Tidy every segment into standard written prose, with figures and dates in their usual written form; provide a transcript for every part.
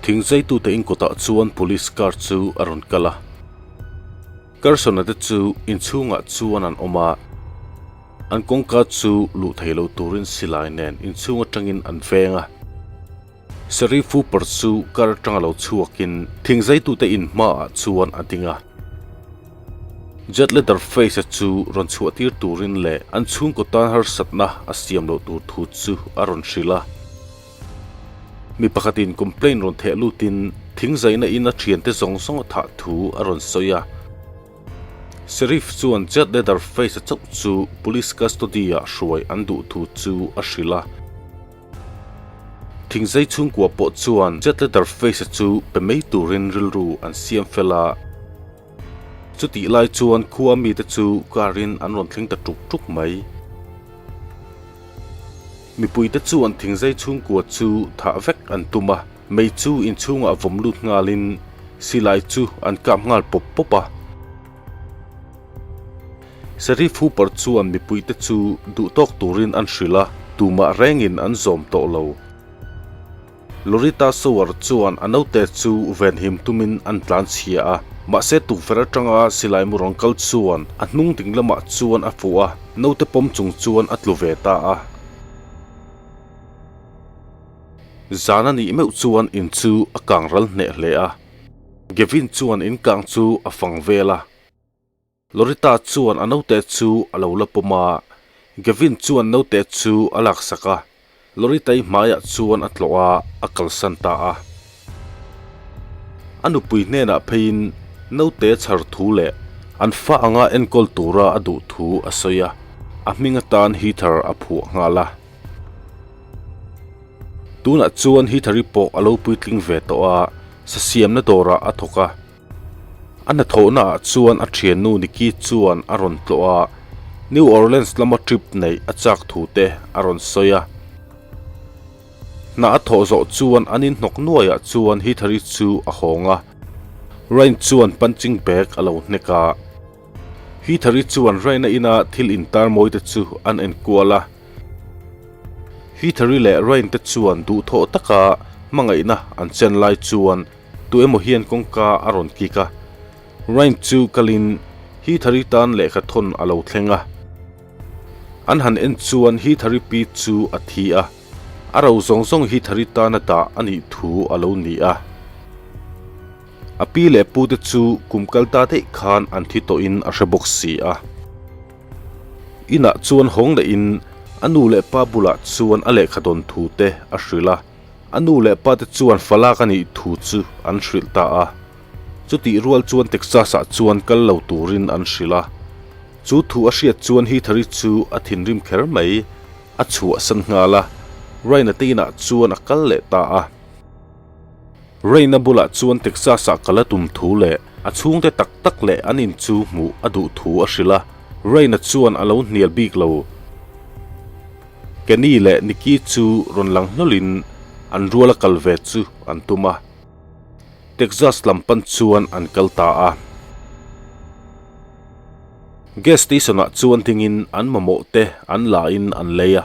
Thingzaitute in kawtah chuan police car chu a rawn kal a. Carson-a te chu inchhungah chuan an awm a, an kawngka chu luh thei lo turin silai nen inchhung atangin an veng a. Sheriff Hooper chu car atanga lo chhuakin thingzaitute in hmaah chuan a ding a. Jet Leatherface-a chu rawn chhuahtir turin leh an chhungkaw tan harsatna a siam loh tur thu chu a rawn hrilh a. Mi pakhatin complaint rawn theh lutin thingzaina in a thiante zawng zawng a thah thu a rawn sawi a. Sheriff chuan Jet Leatherface-a chauh chu police custody-ah hruai an duh thu chu a hrilh a. Thingzai chhungkua pawh chuan Jet Leatherface-a chu pe mai turin rilru an siam fel a. Chutih lai chuan khua mite chu car-in an rawn thleng ta tuk tuk mai. Mipuite chuan thingzai chhungkua chu thah vek an tum a, mei chu inchhungah vawm lut nghalin silai chu an kap nghal pawp pawp a. Sheriff Hooper chuan mipuite chu duhtawk turin an hrilh a, tumah rengin an zawm tawh lo. Lorita Sower chuan a naute chu venhim tumin an tlan chhia a, mahse tukverh atanga silai mu rawn kal chuan a hnung ding lamah chuan a fuh a, naute pawm chung chuan a tlu ve ta a. Zan a nih meuh chuan in chu a kang ral hneh hle a, Gavin chuan in kang chu a fang vel a. Lorita chuan a naute chu a lo la pawm a, Gavin chuan naute chu a laksak a, Lorita-i hmaiah chuan a tlawh a, a kalsan ta a. A nupui hnenah pheiin naute chhar thu leh an fa anga enkawl tura a duh thu a sawi a, a hming atan Heather a phuah nghal a. Tunah chuan Heather-i pawh a lo puitling ve tawh a, sasiamna dawrah a thawk a. A hnathawhna ah chuan a thiannu Nikki chuan a rawn tlawh a, New Orleans lama trip neih a chak thu te a rawn sawi a. Hna a thawh zawh chuan an inhnawk nuaiah chuan Heathery chu a hawng a, Ryan chuan punching bag a lo hnek a. Heathery chuan Ryan-a ina thil intar mawi te chu an enkual a. Heathery leh Ryan te chuan duhthawh taka hmangaihna an chen lai chuan Tu emaw hian kawngka a rawn kik a, Ryan chu kalin Heathery tan lehkha thawn a lo thleng a. An han en chuan Heathery pi chu a thi a, a ro zawng zawng Heathery tana dah a nih thu a lo ni a. A pi leh pute chu kum kal ta daih khan an thi tawhin a hre bawk si a. Inah chuan hawng lehin a nu leh pa bulah chuan a lehkha dawn thu te a hrilh a. A nu leh pa te chuan falak a nih thu chu an hrilh ta a. Chutih rual chuan Texas-ah chuan kal lo turin an hrilh a. Chu thu a hriat chuan Heathery chu a thinrim kher mai, a chhuahsan nghal a, Ryan-a te inah chuan a kal leh ta a. Ryan-a bulah chuan Texas-ah kal a tum thu leh a chhungte tak tak leh an in chu hmuh a duh thu a hrilh a, Ryan-a chuan a lo hnial bik lo. Kenny leh Nicky chu rawn lang hlawlin an ruala kal ve chu an tum a, Texas lam pan chuan an kal ta a. Gas station ah chuan dingin an mamawh te an la in an lei a,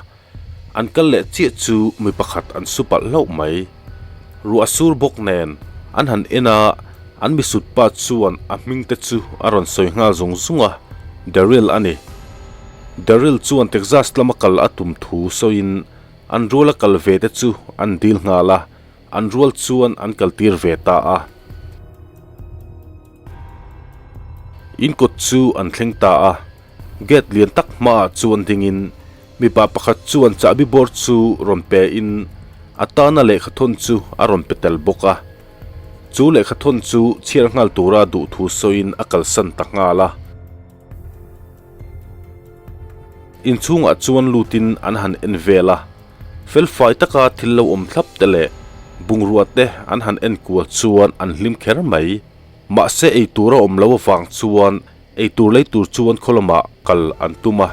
an kal leh chiah chu mi pakhat an su palh hlauh mai. Ruah sur bawk nen an han en a, an misut pa chuan a hming te chu a rawn sawi nghal zung zung a, Daryl a ni. Daryl chuan Texas lama kal a tum thu sawiin an ruala kal ve te chu an dil nghal a, an rual chuan an kaltir ve ta a. In kawt chu an thleng ta a, gate lian tak hmaah chuan dingin mipa pakhat chuan chahbi bawr chu rawn pe in a tana lehkhathawn chu a rawn pe tel bawk a. Chu lehkhathawn chu chhiar nghal tura duh thu sawiin a kalsan ta nghal a. Inchhungah chuan lutin an han en vel a, felfai taka thil lo awm thlap te leh bungrua te an han en kual chuan an hlim kher mai. Mahse eitur a awm lo avang chuan eitur lei tur chuan khaw lamah kal an tum a.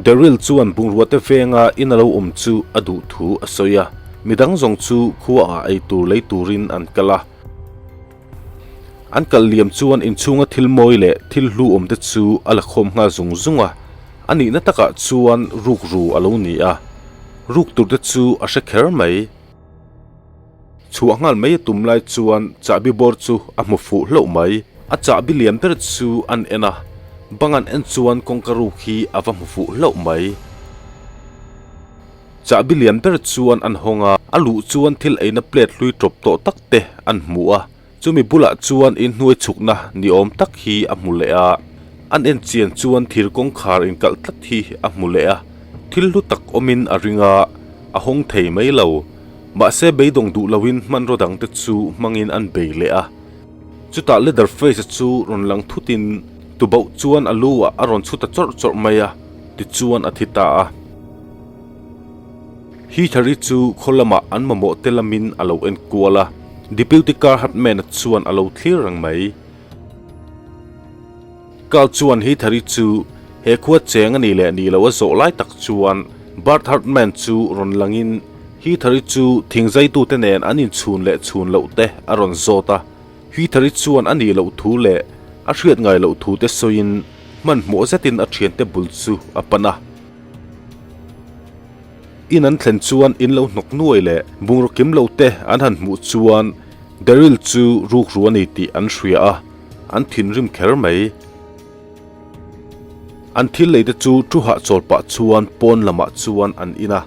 Daryl chuan bungrua te venga in a lo awm chu a duh thu a sawi a, midang zawng chu khuaah eitur lei turin an kal a. An kal liam chuan inchhunga thil mawi leh thil hlu awm te chu a la khawm nghal zung zung a, a nihna takah chuan rukru a lo ni a, ruk tur te chu a hre kher mai. Chhuah nghal mai a tum lai chuan chahbi bawr chu a hmu fuh hlauh mai. A chahbi lian ber chu an en a, bang an en chuan kawngka ruk hi a va hmu fuh hlauh mai. Chahbi lian ber chuan an hawng a, a luh chuan thil eina plate hlui tawp tawh tak te an hmu a. Chumi bulah chuan inhnuai chhukna ni awm tak hi a hmu leh a, an en chian chuan thir kawngkhar inkalh tlat hi a hmu leh a, thil hlu tak awmin a ring a, a hawng thei mai lo. Mahse beidawng duh loin hmanraw dangte chu hmangin an bei leh a. Chutah Leatherface-a chu rawn lang thutin tubauh chuan a lu ah a rawn chhu ta chawrh chawrh mai a, tichuan a thi ta a. Heath-a-ri chu khaw lamah an mamawh te lamin a lo en kual a, Deputy Car Hartman-a chuan a lo thlir reng mai. Carl chuan Heath-a-ri chu he khua cheng a nih leh nih loh a zawh lai tak chuan Bart Hartman chu rawn langin Heath-a-ri chu thingzaitute nen an inchhun leh chhun loh te a rawn zawt a. Heath-a-ri chuan a nih loh thu leh a hriat ngai loh thu te sawiin hmanhmawh zetin a thiante bul chu a pan a. In an thlen chuan in lo hnawk nuai leh bungraw kim lo te an han hmuh chuan Daryl chu rukru a ni tih an hria a, an thinrim kher mai. An thil lei te chu thu hahchawl pah chuan pawn lamah chuan an in a.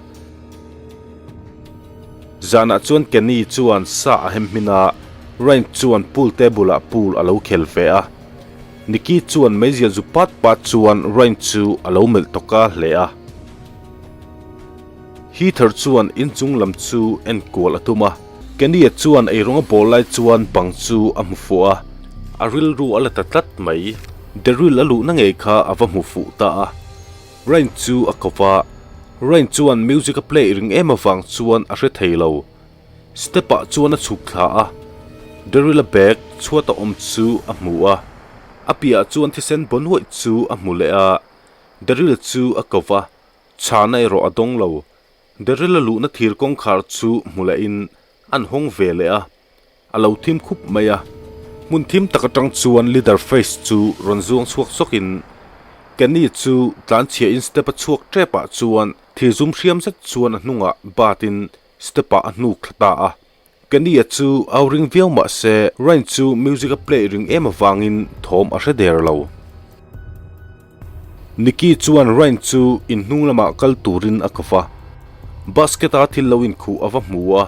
Zanah chuan Kenny chuan sa a hem hmin a, Ryan chuan pool table ah pool a lo khel ve a. Nicky chuan meizial zu pat pat chuan Ryan chu a lo melh tawka hle a. Heather chuan inchung lam chu en kual a tum a, Kenny-a chuan eirawng a bawl lai chuan bang chu a hmu fuh a, a rilru a la ta tlat mai. Daryl a luhna ngei kha a va hmu fuh ta a, Ryan chu a ko va, Ryan chuan music a play ring em avang chuan a hre thei lo. Step ah chuan a chhuk thla a, Daryl-a bag chhuat a awm chu a hmu a, a piahah chuan thisen baw nuaih chu a hmu leh a, Daryl chu a ko va, Chhana erawh a dawng lo. Daryl-a luhna thir kawngkhar chu hmu lehin an hawng ve leh a, a lo thim khup mai a. Hmun thim tak atang chuan Leatherface chu rawn zuang chhuak zawkin Kenny chu tlanchhiahin step a chhuak tepah chuan thir zum hriam zet chuan a hnungah batin step-ah a hnuk thla ta a. Kenny-a chu au ring viau mah se Ryan chu music a play ring em avangin thawm a hre der lo. Nicky chuan Ryan chu in hnung lamah kal turin a kawp a, basket-a thil lo inkhuh a va hmu a,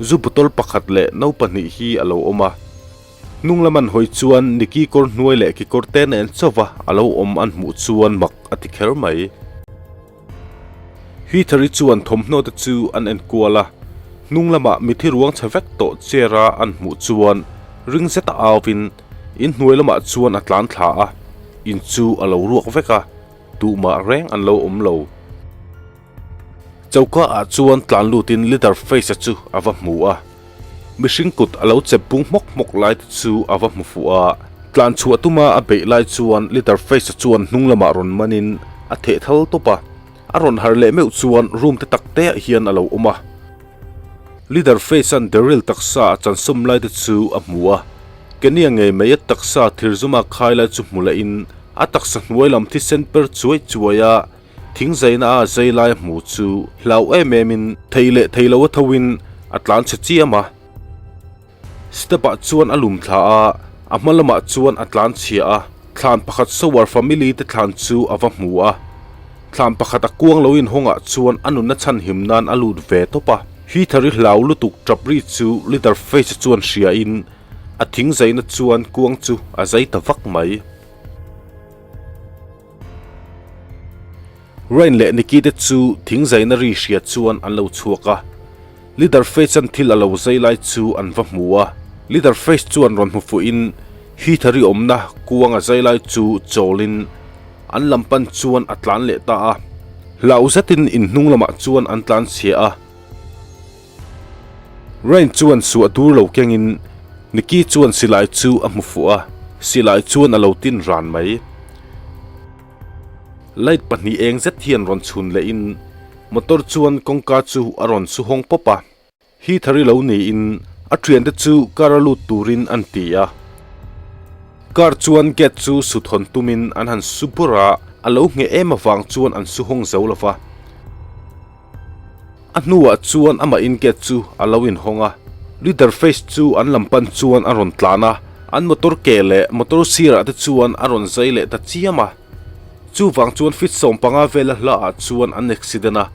zu bottle pakhat leh no pahnih hi a lo awm a. Hnung lam an hawi chuan Nicky kawr hnuai leh kekawr te nen chauva a lo awm an hmuh chuan mak a ti kher mai. Heath-i chuan thawmhnaw te chu an en kual a, hnung lamah mithi ruang chhe vek tawh chair a an hmuh chuan ring zeta auvin in hnuai lamah chuan a tlan thla a, in chu a lo ruak vek a, tuhmah reng an lo awm lo. Choka ah chuan tlan lutin Leatherface-a chu a va hmu a. Mihring kut a lo chep bung hmawk hmawk lai te chu a va hmu fuh a, tlan chhuah tuma a beih lai chuan Leatherface-a chuan hnung lamah rawn manin a theh thal tawp a, a rawn harh leh meuh chuan room te tak te ah hian a lo awm a. Leatherface-a'n Daryl taksa a chansawm lai te chu a hmu a, Kenny-a ngei mai a taksa thirzuma khai lai chu hmu lehin a taksa hnuai lam thisen per chuai chuai a, Thing zaina a zai lai hmu chu hlau em em in thei leh thei lo a tho in a tlan chhe chiam a. Step ah chuan a lum thla a, a hma lamah chuan a tlan chhia a, thlan pakhat Sower family te thlan chu a va hmu a. Thlan pakhat a kuang lo in hawng ah chuan a nunna chhan him nan a lut ve tawp a. Heath-a-ri hlau lutuk tap ri chu Leatherface-a chuan hria in a thing zaina chuan kuang chu a zai ta vak mai. Ryan leh Nicky te chu thing zaina ri hria chuan an lo chhuak a, Leatherface-a'n thil a lo zai lai chu an va hmu a. Leatherface chuan rawn hmu fuhin Heath-a ri awmna kuang a zai lai chu chawlin an lam pan chuan a tlan leh ta a. Hlau zetin in hnung lamah chuan an tlan chhia a. Ryan chuan suah dur lo kengin Nicky chuan silai chu a hmu fuh a, silai chuan a lo tin ran mai. Light pahnih eng zet hian rawn chhun lehin motor chuan kawngka chu a rawn su hawng pawp a. Heath-a ri lo niin a thiante chu car a lut turin an ti a. Car chuan gate chu su thawn tumin an han su bur a, a lo ngheh em avang chuan an su hawng zo lo va. A hnuah chuan amah in gate chu a lo inhawng a. Leatherface chu an lam pan chuan a rawn tlan a, an motor ke leh motor sirah te chuan a rawn zai leh ta chiam a. Chuvang chuan feet 15 vela hla ah chuan an accident a.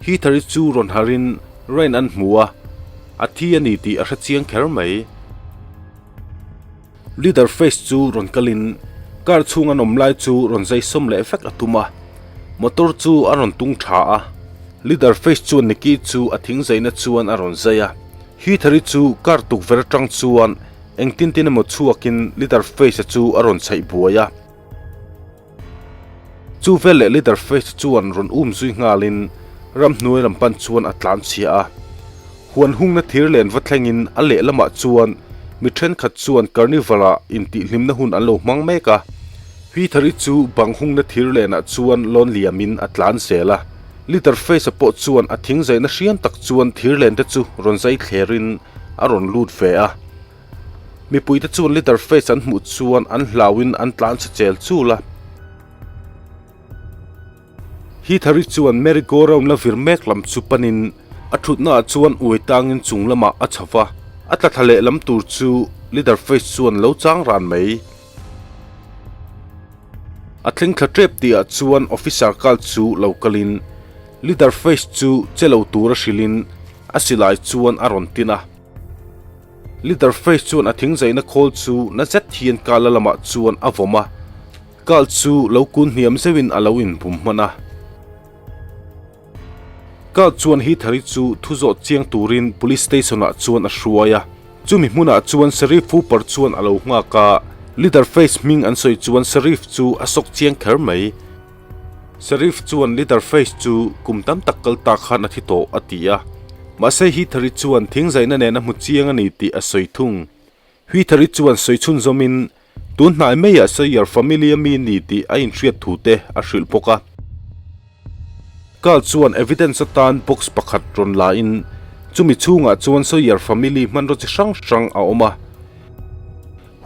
Heather-i chu rawn harin Rain an hmu a, a thi a ni tih a hre chiang kher mai. Leatherface chu rawn kalin car chhung an awm lai chu rawn zai sawm leh vek a tum a, motor chu a rawn tung tha a. Leatherface chuan Nikki chu a thing zaina chuan a rawn zai a, Heather-i chu car tukverh atang chuan engtin tin emaw chhuakin Leatherface-a chu a rawn chhaih buai a. Chu vel leh Leatherface chuan rawn um zui nghalin ramhnuai lam pan chuan a tlan chhia a. Huan hungna thir len va thlengin a lehlamah chuan mi thenkhat chuan Carnival-ah intihhlimna hun an lo hmang mek a. Heather-i chu bang hungna thir lenah chuan lawn liamin a tlan zel a. Leatherface-a pawh chuan a thing zaina hriam tak chuan thir len te chu rawn zai thlerin a rawn lut ve a. Mipuite chuan Leatherface an hmuh chuan an hlauin an tlan chhe chel chul a. Heather-i chuan merry go round la vir mek lam chu panin a thutnaah chuan uai tangin chung lamah a chho va, a tla thla leh lam tur chu Leatherface chuan lo chang ran mai. A thleng thla tep tihah chuan officer kal chu lo kalin Leatherface chu che lo tura hrilhin a silai chuan a rawn tin a. Leatherface chuan a thingzaina khawl chu na zet hian Kala lamah chuan a vawm a, Kal chu lo kun hniam zeuhin a lo inbum hman a. Kal chuan Heath-i chu thu zawh chiang turin Police Station-ah chuan a hruai a, chumi hmunah chuan Sheriff Hooper chuan a lo nghak a, Leatherface hming an sawi chuan Sheriff chu a sawk chiang kher mai. Sheriff chuan Leatherface chu kum tam tak kal ta khan a thi tawh a ti a, mahse Heath-i chuan thingzaina nen a hmu chiang a ni tih a sawi thung. Heath-i chuan sawi chhunzawmin tun hnai maiah Sawyer family a mi ni tih a inhriat thu te a hrilh bawk a. Carl chuan evidence atan box pakhat rawn la in chumi chhungah chuan Sawyer family hmanraw chi hrang hrang a awm a.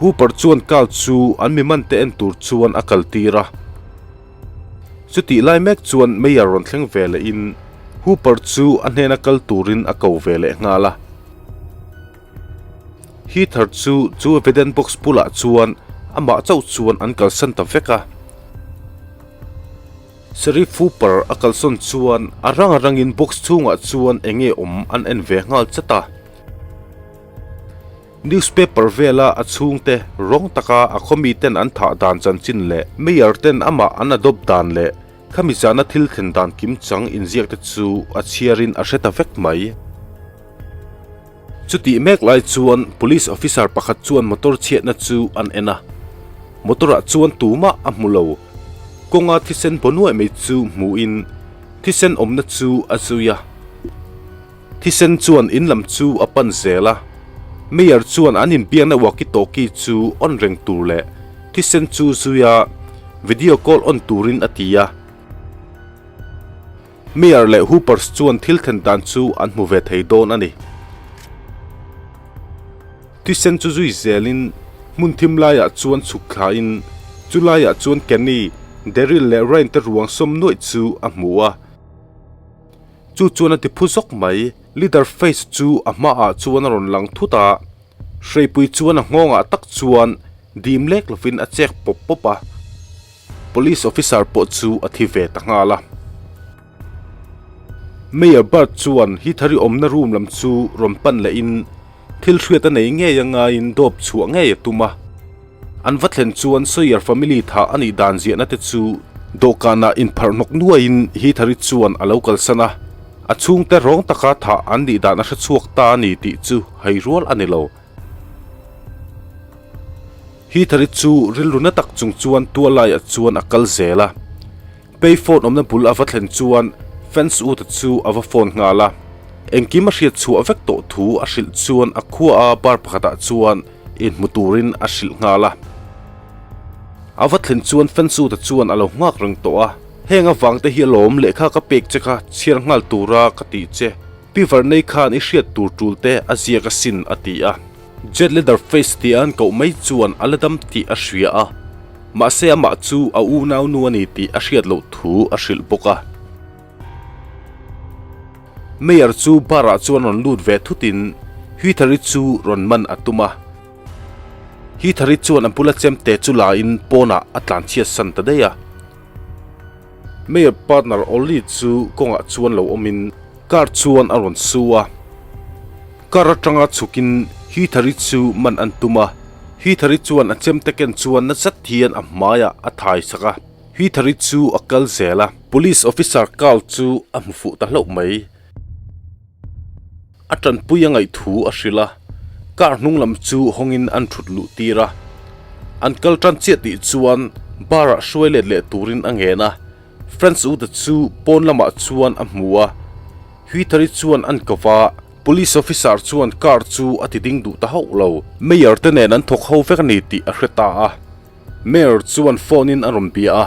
Hooper chuan Carl chu an mi man te en tur chuan a kal tir a. Chutih lai mek chuan Mayor rawn thleng ve leh in Hooper chu a hnena kal turin a ko ve leh nghal a. Heather chu chu evidence box bulah chuan amah chauh chuan an kalsan ta vek a. Sheriff Hooper a kalsawn chuan a rang a rangin box chhungah chuan eng nge awm an en ve nghal chat a. Newspaper vela a chhungte rawng taka a khawmi ten an thah dan chanchin leh Mayor ten amah an adopt dan leh khami zana thil thlen dan kimchang inziak te chu a chhiarin a hre ta vek mai. Chutih mek lai chuan Police officer pakhat chuan motor chhiatna chu an en a, motor ah chuan tumah a hmu lo. Kawnga thisen baw nuaih mai chu hmuhin thisen awmna chu a zui a. Thisen chuan in lam chu a pan zel a, Mayor chuan an inbiakna walkie talkie chu on reng tur leh thisen chu zui a video call on turin a ti a. Mayor leh Hoopers chuan thil thlen dan chu an hmu ve thei dawn a ni. Thisen chu zui zelin hmun thim laiah chuan chhuk thlain chu laiah chuan Kenny, Daryl leh Ryan te ruang sawm nuaih chu a hmu a. Chu chuan a ti phu zawk mai. Leatherface chu a hmaah chuan a rawn lang thut a, hreipui chuan a nghawngah tak chuan dim lek lovin a chek pawp pawp a. Police officer pawh chu a thi ve ta nghal a. Mayor Burt chuan Heath-i awmna room lam chu rawn pan lehin thil hriat a nei ngei a ngaiin dawp chhuah ngei a tum a. An va thlen chuan Sawyer family thah a nih dan ziahna te chu dawhkanah inpharh hnawk nuaiin Heath-i chuan a lo kalsan a, a chhungte rawng taka thah an nih dan a hre chhuak ta a ni tih chu hai rual a ni lo. Heath-i chu rilru na tak chung chuan tualaiah chuan a kal zel a. Pay phone awmna bul a va thlen chuan Fence Wood-a chu a va phone nghal a. Engkim a hriat chhuah vek tawh thu a hrilh chuan a khua a bar pakhatah chuan inhmu turin a hrilh nghal a. A va thlen chuan Fence Wood-a chuan a lo nghak reng tawh a, Heng avang te hi alawm lehkha ka pek che kha chhiar nghal tura ka tih che. Pi Varney khan i hriat tur tul te a ziak asin a ti a. Jet Leatherface tia an koh mai chuan a la dam tih a hria a, mahse amah chu a unau nu a ni tih a hriat loh thu a hrilh bawk a. Mayor chu bar ah chuan rawn lut ve thutin Heather-i chu rawn man a tum a. Heather-i chuan a bula chemte chu la in pawnah a tlanchhiat san ta daih a. Mayor partner Ollie chu kawngah chuan lo awmin car chuan a rawn su a. Car atanga chhukin Heather-i chu man an tum a. Heather-i chuan a chemte ken chuan nasa hian a hmaiah a thai sak a. Heather-i chu a kal zel a. Police officer Carl chu a hmu fuh ta hlauh mai. A tanpui a ngaih thu a hrilh a, car hnung lam chu hawngin an thut luh tir a. An kal tan chiah tih chuan bar ah hruai let leh turin a ngen a, Franz Uda chu pawn lamah chuan a hmu a. Heather-i chuan an ko va, police officer chuan car chu a ti ding duh ta hauh lo. Mayor te nen an thawk ho vek a ni tih a hre ta a. Mayor chuan phone in a rawn bia a,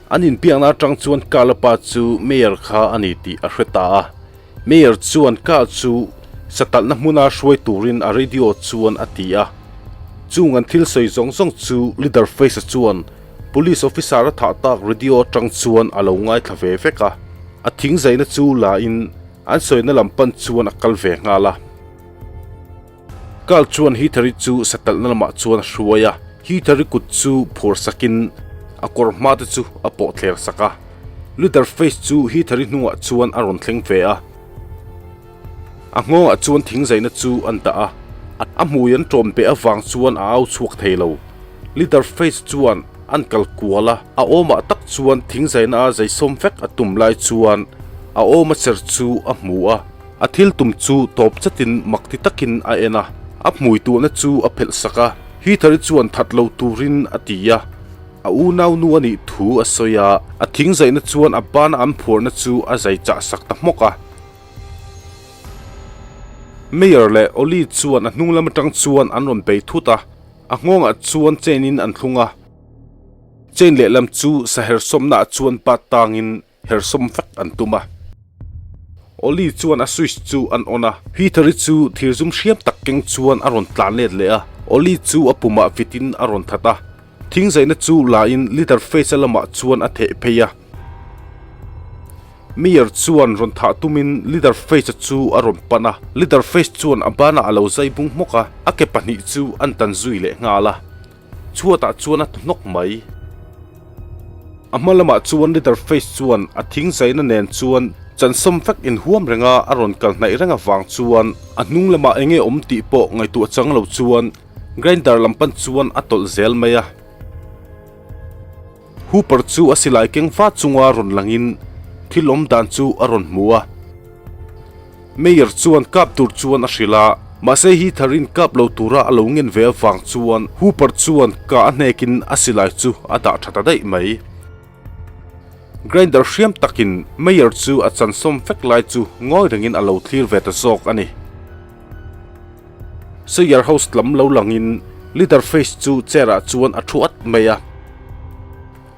an inbiakna atang chuan Carla pa chu Mayor kha a ni tih a hre ta a. Mayor chuan Carl chu satalhna hmuna hruai turin a radio chuan a ti a. Chung an thil sawi zawng zawng chu Leaderface-a chuan Police officer a thah tak radio atang chuan a lo ngaithla ve vek a. A thing zaina chu la in an sawina lam pan chuan a kal ve nghal a. Carl chuan Heather-i chu satalhna lamah chuan a hruai a, Heather-i kut chu phur sakin a kawr hma te chu a pawh thler sak a. Leatherface chu Heather-i hnungah chuan a rawn thleng ve a, a nghawngah chuan thing zaina chu an dah a, a hmui an tawm beh avang chuan a au chhuak thei lo. Leatherface chuan an kal kual a, a awmah tak chuan thing zaina a zaisawm vek a tum lai chuan a awma cher chu a hmu a. A thil tum chu tawp chatin mak ti takin a en a, a hmui tuhna chu a phelh sak a. Heather-i chuan that lo turin a ti a, a unau nu a nih thu a sawi a, a thing zaihna chuan a bana an phuarna chu a zai chah sak ta hmawk a. Mayor leh Ollie chuan a hnung lam atang chuan an rawn bei thut a, a nghawngah chuan chain in an thlung a. Chain lehlam chu sahersawmna ah chuan bat tangin Hersawm vek an tum a. Ollie chuan a switch chu an on a. Heather-i chu thirzum hriam tak keng chuan a rawn tlan let leh a. Ollie chu a pumah vitin a rawn that a. Thingzaina chu la in Leatherface-a lamah chuan a theh phei a. Mayor chuan rawn thah tumin Leatherface-a chu a rawn pan a. Leatherface chuan a banah a lo zai bung hmawk a, a ke pahnih chu an tan zui leh nghal a. Chhuatah chuan a tlu hnawk mai. A hma lamah chuan Leatherface chuan a thing zaina nen chuan chansawm vek inhuam renga a rawn kal hnaih reng avang chuan a hnung lamah enge awm tih pawh ngaihtuah chang lo chuan grinder lam pan chuan a tawlh zel mai a. Hooper chu a silai keng va chunga rawn langin thil awm dan chu a rawn hmu a. Mayor chuan kap tur chuan a hrilh a, mahse Heather-in kap lo tura a lo ngen ve avang chuan Hooper chuan ka a hnekin a silai chu a dah tha ta daih mai. Grinder hriam takin Mayor chu a chansawm vek lai chu ngawi rengin a lo thlir ve ta zawk a ni. Sawyer house lam lo langin Leatherface chu chair ah chuan a thu at mai a.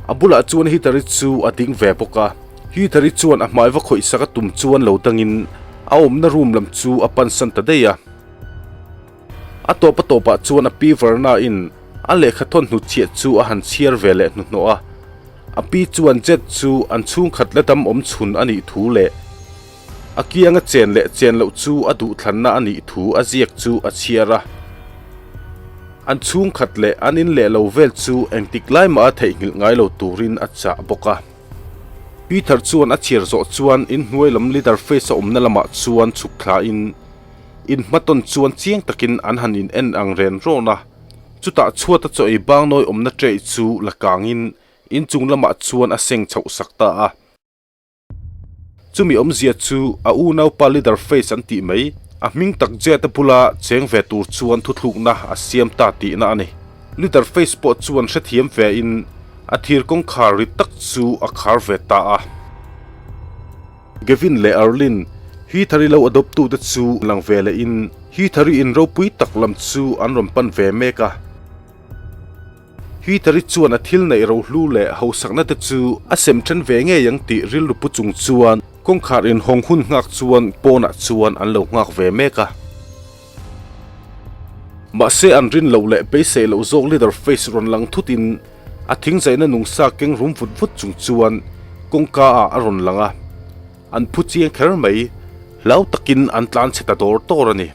A bulah chuan Heather-i chu a ding ve bawk a. Heather-i chuan a hmai va khawih sak a tum chuan lo dangin a awmna room lam chu a pansan ta daih a. A tawp a tawpah chuan a pi Verna in a lehkha thawn hnutchhiah chu a han chhiar ve leh hnuhnawh a. A pi chuan Jet chu an chhungkhat la dam awm chhun a nih thu leh A kianga chen leh chen loh chu a duhthlanna a nih thu a ziak chu a chhiar a. An chhungkhat leh an in leh lo vel chu engtik lai mah a theihnghilh ngai lo turin a chah bawk a. Peter chuan a chhiar zawh chuan inhnuai lam Leatherface a awmna lamah chuan chhuk thlain inhmatawn chuan chiang takin an han in en ang ren rawn a. Chutah chhuata chaw ei bangnawi awmna tray chu la kangin inchung lamah chuan a seng chhoh sak ta a. Chumi awmzia chu a unaupa Leatherface an tih mai, a hming tak Jet-a bula cheng ve tur chuan thuthlukna a siam ta tihna a ni. Leatherface pawh chuan hrethiam vein a thir kawngkhar rit tak chu a khar ve ta a. Gavin leh Arlene, Heather-i lo adopt tute chu lang ve lehin Heather-i in ropui tak lam chu an rawn pan ve mek a. Heather-i chuan a thil neih rohlu leh hausakna te chu a sem then ve ngei ang tih rilru pu chung chuan kawngkhar inhawng hun nghak chuan pawnah chuan an lo nghak ve mek a. Mahse an rin loh leh beisei loh zawk Leatherface rawn lang thutin a thingzaina nungsa keng rum vut vut chung chuan kawngka ah a rawn lang a. An phu chiang kher mai, hlau takin an tlan chhe ta dawr dawr a ni.